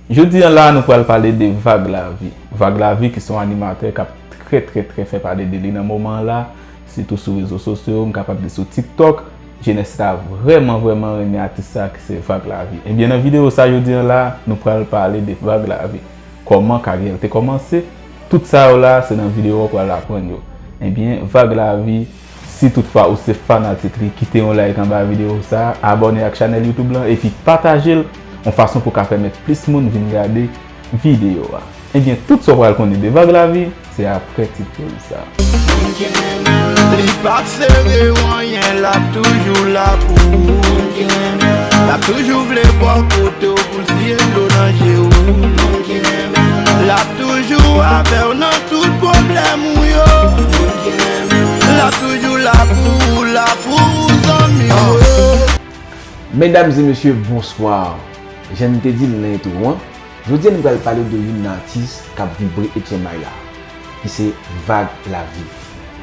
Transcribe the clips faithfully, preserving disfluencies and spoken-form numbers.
Jodi a la, nou pral pale de Vag Lavi. Vag Lavi ki se yon animatè k ap trè, trè, trè fè pale de li nan moman an la, sitou sou rezo sosyo, m kapab di sou TikTok. Jenès la vrèman, vrèman renmen atis sa ki se Vag Lavi. Ebyen, nan videyo sa jodi a la, nou pral pale de Vag Lavi. Kòman karyè l te kòmanse? Tout sa yo la, se nan videyo a w pral aprann yo. Ebyen, Vag Lavi, si toutfwa ou se fanatik li, kite yon like anba videyo sa, abòne ak chanèl YouTube lan, epi pataje l yon fason pou ka pèmèt plis moun vin gade videyo a. Ebyen, tout sa w pral konnen de Vag Lavi, se apre ti poz sa. Li pa t sere w anyen, l ap toujou la pou ou. L ap toujou vle bò kote w pou l siye dlo nan je w. L ap toujou avè w nan tout pwoblèm ou yo. L ap toujou la pou ou, la pou ou, zanmi w. Medam e mesye, bonswa. Jan n te di l nan entwo an, jodi a nou pral pale w de youn nan atis k ap vibre Etchenmay la, ki se Vag Lavi.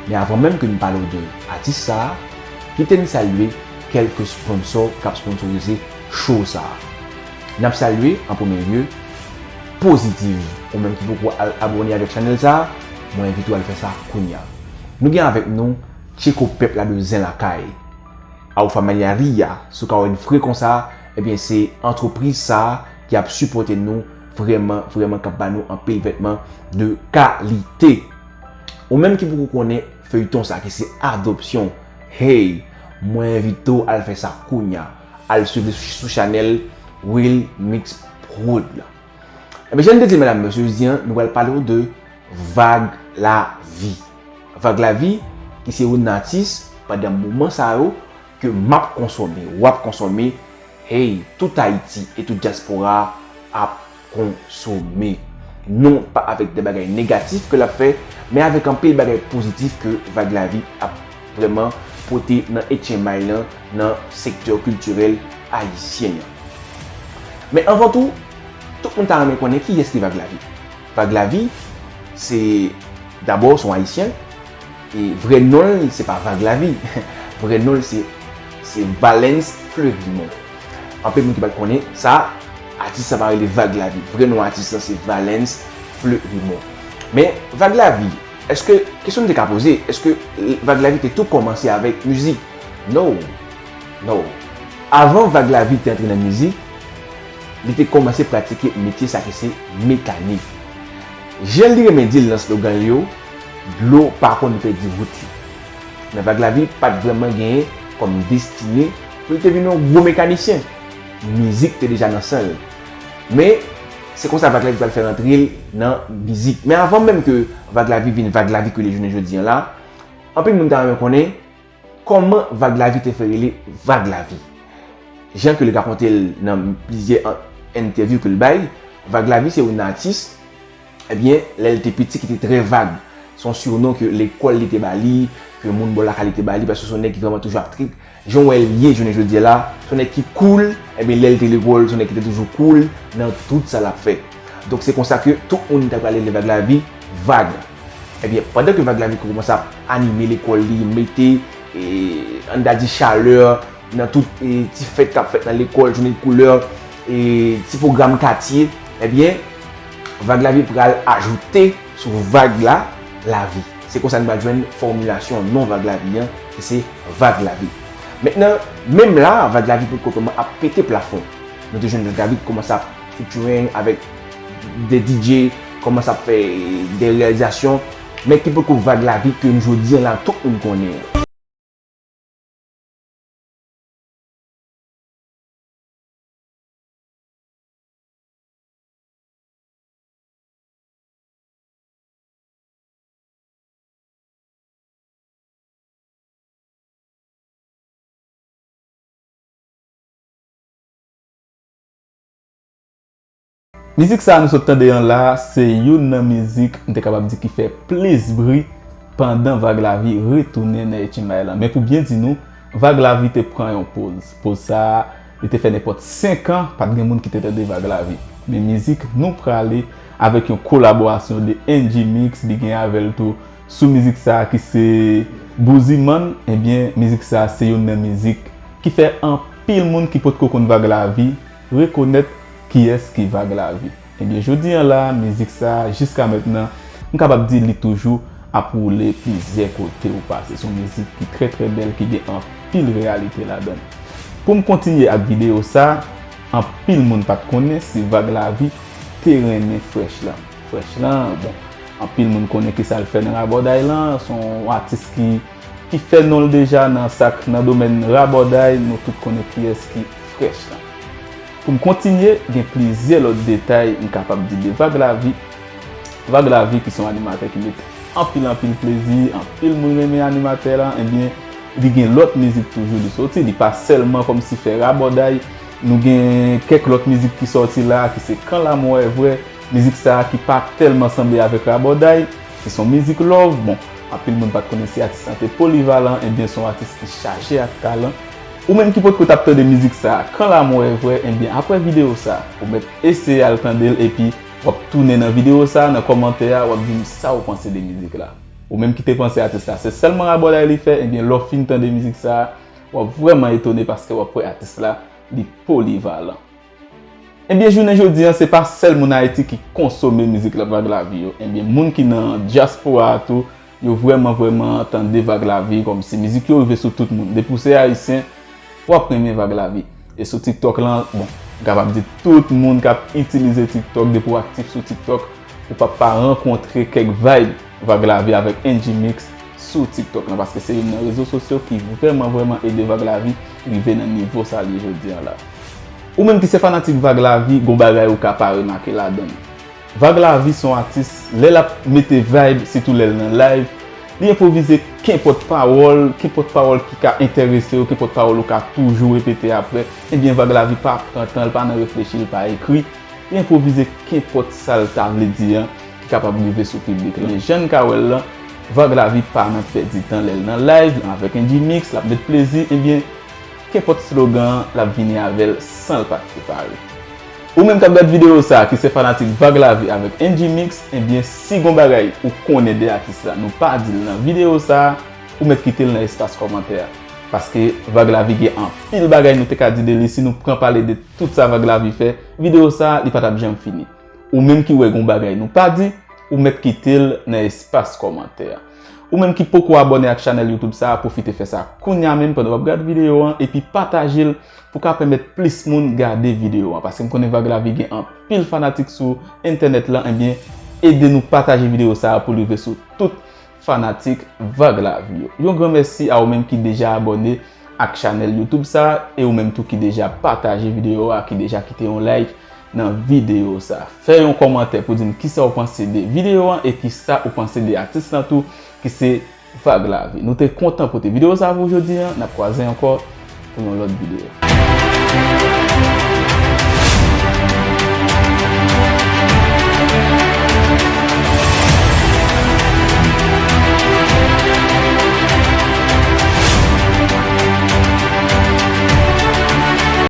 Men avan menm ke n pale w de atis sa a, kite n salye kèlke sponsò k ap sponsorize show sa a. N ap salye, an premye lye, Pozitiv. Ou menm ki poko al abòne avèk chanèl sa a, mwen envite w al fè sa kounye a. Nou gen avèk nou Tcheko Pèp la de Zen Lakay. Alpha Mayaria, si w ka wè n fre konsa, ebyen se antrepriz sa a ki ap sipòte nou vrèman, vrèman k ap ba nou anpil vètman de kalite. Ou menm ki poko konnen feyton sa ki se Adoption, hey, mwen envite w al fè sa kounye a. Al swiv li sou chanèl Will Mix Prod la. Ebyen, jan n te di l, medam, mesye, jodi a, nou pral pale w de Vag Lavi. Vag Lavi, ki se youn nan atis, pandan moman sa yo, ke m ap konsome, w ap konsome, hey, tout Ayiti e tout dyaspora ap konsome. Non pa avèk de bagay negatif ke l ap fè, men avèk anpil bagay pozitif ke Vag Lavi ap vrèman pote nan Etchenmay lan, nan sektè kiltirèl ayisyen an. Men anvan tou, tout moun ta renmen konnen kiyès ki Vag Lavi. Vag Lavi, se dabò, se yon ayisyen, e vrè non l, se pa Vag Lavi. Vrè non l, se, se Valens Fleurimond. Anpil moun ki pa t konnen sa, atis sa pa rele Vag Lavi. Vrè non atis lan, se Valens Fleurimond. Men, Vag Lavi, èske, kesyon n te ka poze, èske Vag Lavi te tou kòmanse avèk mizik? No. No. Avan Vag Lavi te antre nan mizik, li te kòmanse pratike metye sa ki se mekanik. Jan li renmen di l nan slogan l yo, dlo pa konn pèdi wout li. Men Vag Lavi pa t vrèman genyen kòm destine pou l te vin yon gwo mekanisyen. Mizik te deja nan san l. Men, se konsa Vag Lavi pral fè rantre l nan mizik. Men avan menm ke Vag Lavi vin Vag Lavi ke li jounen jodi a la, anpil moun ta renmen konnen kòman Vag Lavi te fè rele Vag Lavi. Jan ke li rakonte l nan plizyè an-, entèvyou ke l bay, Vag Lavi se yon atis, ebyen, lè l te piti ki te trè vag. Se yon siwnon ke lekòl li te ba li, ke moun bò lakay li te ba li, paske se yon nèg ki vrèman toujou ap trik. Jan w wè l ye jounen jodi a la, se yon nèg ki cool, ebyen, lè l te lekòl, se yon nèg ki te toujou cool nan tout sa l ap fè. Donk, se konsa ke tout moun ta pral rele Vag Lavi Vag. Ebyen, pandan ke Vag Lavi kòmanse ap anime lekòl li, mete, e, ann ta di chalè nan tout, e, ti fèt k ap fèt nan lekòl, jounen de koulè, e, ti pwogram katye, ebyen, Vag Lavi pral ajoute sou vag la, lavi. Se konsa nou pral jwenn fòmilasyon non Vag Lavi an, ki se Vag Lavi. Mentnan, menm la, Vag Lavi potko vrèman ap pete plafon. Nou te jwenn Vag Lavi ki kòmanse ap featuring avèk de D J, kòmanse ap fè de reyalizasyon, men ki potko Vag Lavi ke n jodi a la tout moun konnen an. Mizik sa a nou sot tande an la, se youn nan mizik, m te kapab di, ki fè plis bri pandan Vag Lavi retounen nan Etchenmay lan. Men pou byen di nou, Vag Lavi te pran yon poz. Poz sa a, li te fè nenpòt senk an, pa t gen moun ki te tande Vag Lavi. Men mizik Nou Prale, avèk yon kolaborasyon de N G Mix, li gen avè l tou sou mizik sa a ki se Bouzimann. Ebyen, mizik sa a se youn nan mizik ki fè anpil moun ki potko konn Vag Lavi rekonèt Kiyès ki Vag Lavi? Ebyen, jodi a la, mizik sa, jiska mentnan, m kapab di li toujou ap woule plizyè kote ou pase. Se yon mizik ki trè, trè bèl, ki gen anpil reyalite ladan l. Pou m kontinye ak videyo sa, anpil moun pa t konnen si Vag Lavi te renmen Fresh lan. Fresh lan, bon, anpil moun konnen kisa l fè nan rabòday lan. Se yon atis ki, ki fè non l deja nan sa k nan domèn rabòday. Nou tout konnen kiyès ki Fresh lan. Pou m kontinye, gen plizyè lòt detay m kapab di de Vag Lavi. Vag Lavi ki se yon animatè ki mete anpil, anpil plezi, anpil moun renmen animatè lan, ebyen, li gen lòt mizik toujou li soti. Li pa sèlman kòmsi fè rabòday. Nou gen kèk lòt mizik ki sòti la, ki se Quand l'amour est vrai. Mizik sa a ki pa tèlman sanble avèk rabòday, ki se yon mizik love. Bon, anpil moun pa t konnen si atis lan te polivalan, ebyen, se yon atis ki chaje ak talan. Ou menm ki potko t ap tande mizik sa a, Quand l'amour est vrai, ebyen, apre videyo sa a, ou mèt eseye al tande l, epi w ap tounen nan videyo sa a, nan kòmantè a, w ap di m sa ou panse de mizik la. Ou menm ki te panse atis la se sèlman rabòday li fè, ebyen, lè w fin tande mizik sa a, w ap vrèman etone paske w ap wè atis la, li polivalan. Ebyen, jounen jodi a, se pa sèl moun Ayiti ki konsome mizik la Vag Lavi yo. Ebyen, moun ki nan dyaspora a tou, yo vrèman, vrèman tande Vag Lavi, kòmsi mizik yo rive sou tout moun. Depi w se ayisyen, w ap renmen Vag Lavi. E sou TikTok lan, bon, m kapab di tout moun k ap itilize TikTok, depi w aktif sou TikTok, ou p ap pa rankontre kèk vibe Vag Lavi avèk N G Mix sou TikTok lan, paske se youn nan rezo sosyo ki vrèman, vrèman ede Vag Lavi rive nan nivo sa l ye jodi a la. Ou menm ki se fanatik Vag Lavi, gon bagay ou ka pa remake ladan l. Vag Lavi se yon atis, lè l ap mete vibe, sitou lè l nan live, li enpwovize kenpòt pawòl, kenpòt pawòl ki ka enterese w, kenpòt pawòl ou ka toujou repete apre. Ebyen, Vag Lavi pa pran tan, l pa nan reflechi, l pa ekri. Li enpwovize kenpòt sa l ta vle di an ki kapab rive sou piblik lan. Men jan n ka wè l lan, Vag Lavi pa nan pèdi tan lè l nan live avèk N G Mix, l ap met plezi, ebyen, kenpòt slogan an, l ap vini avè l san l pa t prepare. Ou menm k ap gad videyo sa a, ki se fanatik Vag Lavi avèk N G Mix, ebyen, si gon bagay ou konnen de atis la, nou pa di l nan videyo sa a, ou mèt kite l nan espas kòmantè a. Paske Vag Lavi gen anpil bagay nou te ka di de li, si nou pran pale de tout sa Vag Lavi fè, videyo sa a, li pa t ap janm fini. Ou menm ki wè gon bagay nou pa di, ou mèt kite l nan espas kòmantè a. Ou menm ki poko abòne ak chanèl YouTube sa a, pwofite fè sa kounya menm pandan w ap gad videyo an, epi pataje l pou ka pèmèt plis moun gade videyo an. Paske m konnen Vag Lavi gen anpil fanatik sou entènèt lan, ebyen, ede nou pataje videyo sa a pou l rive sou tout fanatik Vag Lavi yo. Yon gran mèsi a ou menm ki deja abòne ak chanèl YouTube sa a, e ou menm tou ki deja pataje videyo a, ki deja kite yon like nan videyo sa a. Fè yon kòmantè pou di m kisa ou panse de videyo an e kisa ou panse de atis lan tou, ki se Vag Lavi. Nou te kontan pote videyo sa a pou jodi a, n ap kwaze ankò pou yon lòt videyo.